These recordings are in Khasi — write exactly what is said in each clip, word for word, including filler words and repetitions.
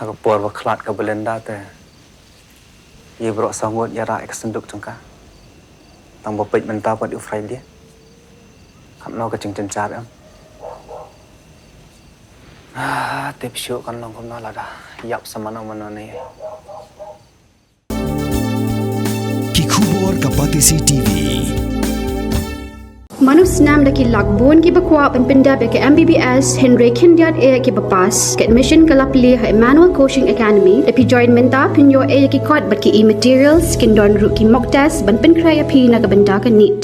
Ha ka por ba khlad ka Belinda te, ïa baroh saw ngut ïa rah ïa ka synduk jong ka. Tang ba peit mynta pat u Friday. Katno ka jingjynjar em. Ah, tip shuh kan long kumno lada ïap sa mano mano ne. Ki khubor ka Batesi TV. Mano snam da ki lak bun kiba kwah ban pyndep ïa ka M B B S hynrei khyndiat eh kiba pass. Ka admission ka la plie ha Emmanuel Coaching Academy. Da phi join mynta phin ïoh eh ïa ki kot bad ki e-materials, kin don ruh ki mock test ban pynkhreh ïa phi na ka bynta ka NEET.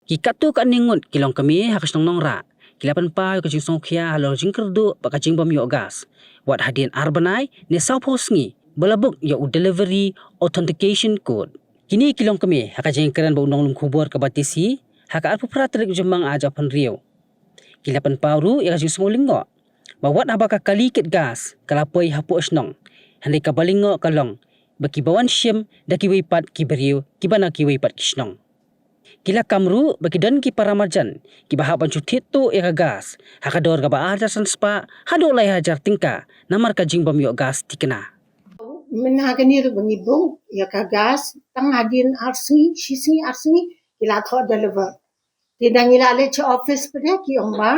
Ki katto katne ngut ki longkmie ha ka shnong Nongrah ki la pynpaw ïa ka jingsngewkhia halor jingkyrduh bad ka jingbym ïoh gas wat hadien ar bnai ne sawphew sngi ba la bud ïa u delivery authentication code. Kine ki longkmie ha ka jingkren bad u nonglum khubor ka Batesi ha ka arphew phra tarik u Jymmang arhajar arphew hynriew, ki la pynpaw ruh ïa ka jingsngew lyngngoh ba wat haba ka kali kit gas ka la poi hapoh shnong, hynrei kaba lyngngoh ka long ba kiba wan shim da kiwei pat ki briew kiba na kiwei pat ki shnong. Ki la kam ruh ba ki don ki para marjan kiba hap ban shu thied tuh ïa ka gas ha ka dor kaba ar hajar san spah haduh lai hajar tyngka namar ka jingbym ïoh gas thikna. Mynta kane ruh ba ngi bud ïa ka gas tang hadien ar sngi, shi sngi ar sngi ki la thoh deliver. Te da ngi la leit sha office pat de ki ong ba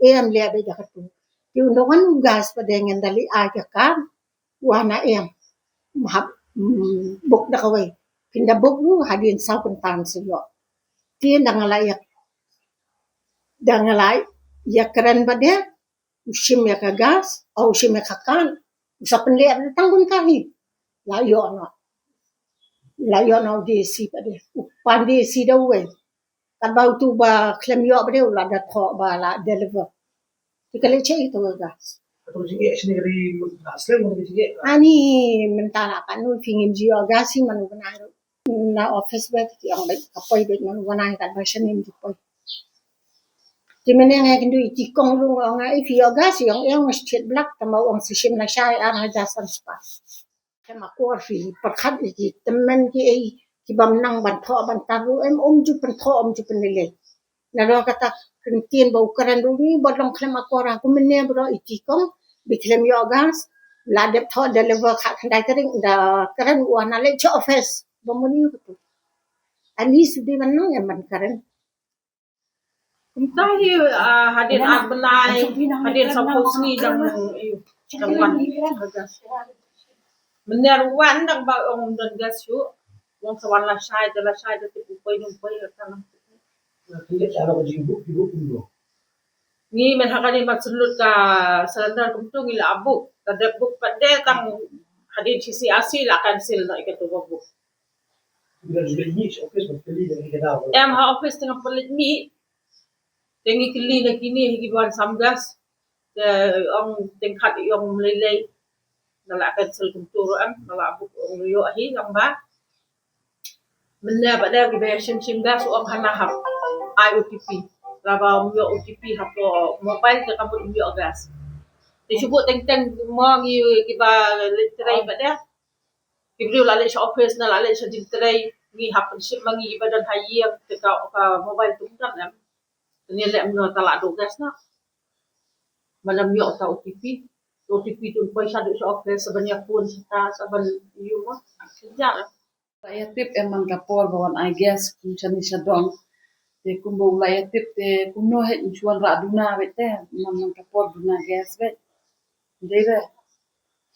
em leh beit da katu. Te u nongwan u gas pat de ngan da leit ai ka card, u ong em. Hap bud da kawei. Phin da bud ruh hadien saw kynta sa ïoh. Te da nga la ïa, da nga la ïa kren pat de, u shim ïa ka gas, u shim ïa ka card, u sa pynleh tang kumta hi. La ïoh noh. La ïoh noh u D C pat de. U pan D C da uwei. Katba utu ba khlem ïoh pat de u la da thoh ba la deliver. Te ka leh check ïa utu ka gas. Ani mynta la katno phi ngim ju ïoh gas hi man u bnai ruh. Na office beit ki ong beit ka poi beit man u bnai katba shane ym ju poi. Te mynne nga kynduh ïa i Tikong ruh nga ong nga, i phi ïoh gas? I ong em, nga shu thied blak, tangba u ong sa shim lashai ar hajar san spah. Khlem akor phi pyrkhat ïa ki tymmen kiei ki bym nang ban thoh ban tar ruh em, um ju pynthoh um ju pynleit. Nalor kata ka ktien ba u kren ruh ngi ba long khlem akor ha, kumne baroh i Tikong ba khlem ïoh gas, la dep thoh deliver khatkhyndai tarik da kren u ong leit sha office. Ba muni katu. At least u dei ban nang em ban kren. Kumta hi, ah, hadien ar bnai, hadien sawphew sngi dang, ïu, dang wan ka gas. Mynne ruh wan dang ba ong don gas shuh. Ong sa wan lashai, da lashai da tip u poi, u poi, ka tang. Ngi mynta ha kane ba syllut ka cylinder kumtu ngi la bud, da dep bud pat de tang hadien shi sngi ar sngi la cancel noh ïa katu ba bud. Em, ha office te nga pynleit mih. Te ngi kylli na kine hi kiba wan sam gas. Te ong teng khat ong lei lei. Nga la cancel kumtu ruh em, nga la bud ong ïoh hi lang ba. Mynne ba dei kiba shim shim gas ong hana hap ai O T P. Laba ym ïoh O T P hapoh mobile te ka mut ym ïoh gas. Te shu bud teng teng mo ngi kiba leit trei ba dei. Ki briew la leit sha office ne la leit sha jingtrei, ngi hap pynshim ma ngi kiba don ha ïing, te ka, ka mobile te ym don em. Te ngi leh kumno, ta la duh gas noh. Mynta ym ïoh ta O T P. O T P te poi shaduh sha office, sa ban ïa phone shata, sa ban ïoh ma. Kynjah em. La ïa tip em man ka por ba wan ai gas kum shane sha dong. Te kumba u la ïa tip te kumno heh, u shu wanrah duna beit te man, man ka por duna gas beit. Dei re.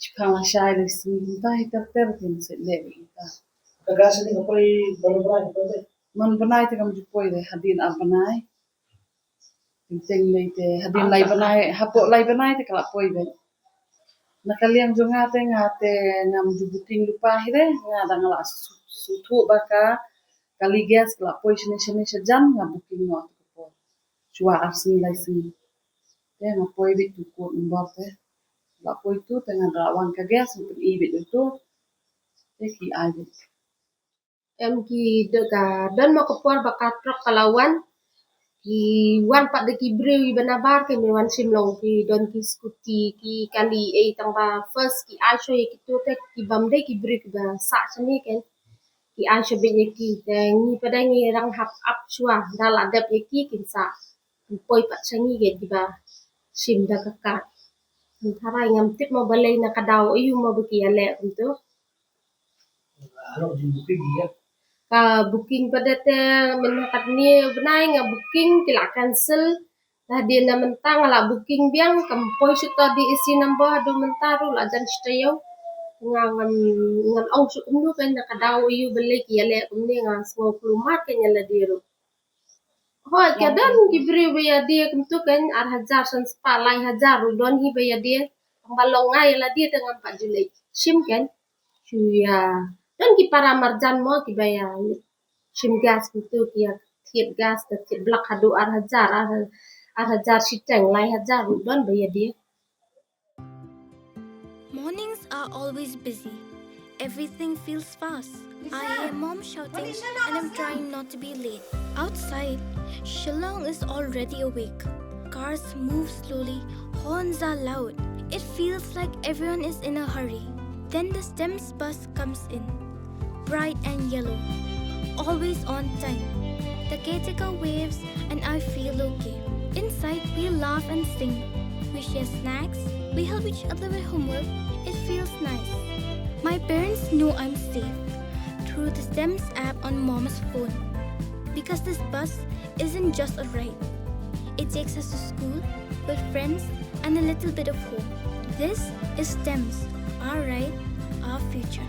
Shipang lashai lei sngi kumta hi ter ter te ym sngewleh beit kumta. Ka gas ni ka poi ban bnai ka poi beit? Man bnai te kam ju poi re, hadien ar bnai. Teng teng lei te hadien lai bnai, hapoh lai bnai te ka la poi beit. Na ka liang jong nga te, nga te ngam ju booking lypa hi re, nga dang la sngewthuh ba ka kali gas ka la poi shane shane shajan, nga booking noh te ka poi. Shuwa ar sngi lai sngi. Te nga poi beit tu code number te. La poi tu te nga da wan ka gas, nga pyni beit tu. Te ki ai beit. Em, ki da ka don mo ka por ba ka trok ka la wan. Ki wan pat da ki briew kiba nabar, ki wan shim long, ki don ki scooty, ki kali, eh, tang ba first ki ai shuh ïa kitu te ki bym dei ki briew kiba sah shane ken. Ki ai shuh beit ïa ki, te ngi pat de ngi rang hap ap shuwa, da la dep ïa ki kin sah. Kin poi pat sha ngi ken kiba shim da ka kad. Tharai ngam tip mo balei na ka daw aïu mo ba ki ïaleh kumto. Ka booking pat te mynta katne u bnai nga booking ki la cancel. Lada na mynta nga la booking biang kam poi shuh to D A C number haduh mynta ruh la jan shi taïew. Nga ngam ngam ong shuh kumno kan na ka daw aïu balei ki ïaleh kumne nga sngew kulmar kan ïa lade ruh. Hooid, ka don ki briew ba ïadie kumto kan ar hajar san spah lai hajar ruh don hi ba ïadie. Tang ba long nga ïa lade te ngam pat ju leit shim kan. Shu ïa don ki para marjan mo kiba ïa shim gas kumto ki ïa thied gas te thied blak haduh ar hajar ar, ar hajar shiteng lai hajar ruh don ba ïadie. Mornings are always busy. Everything feels fast. I hear mom shouting and I'm trying not to be late. Outside, Shillong is already awake. Cars move slowly, horns are loud. It feels like everyone is in a hurry. Then the STEMS bus comes in. Bright and yellow. Always on time. The caretaker waves and I feel okay. Inside, we laugh and sing. We share snacks. We help each other with homework. It feels nice. My parents know I'm safe through the STEMS app on Mom's phone. Because this bus isn't just a ride. It takes us to school, with friends, and a little bit of home. This is STEMS, our ride, our future.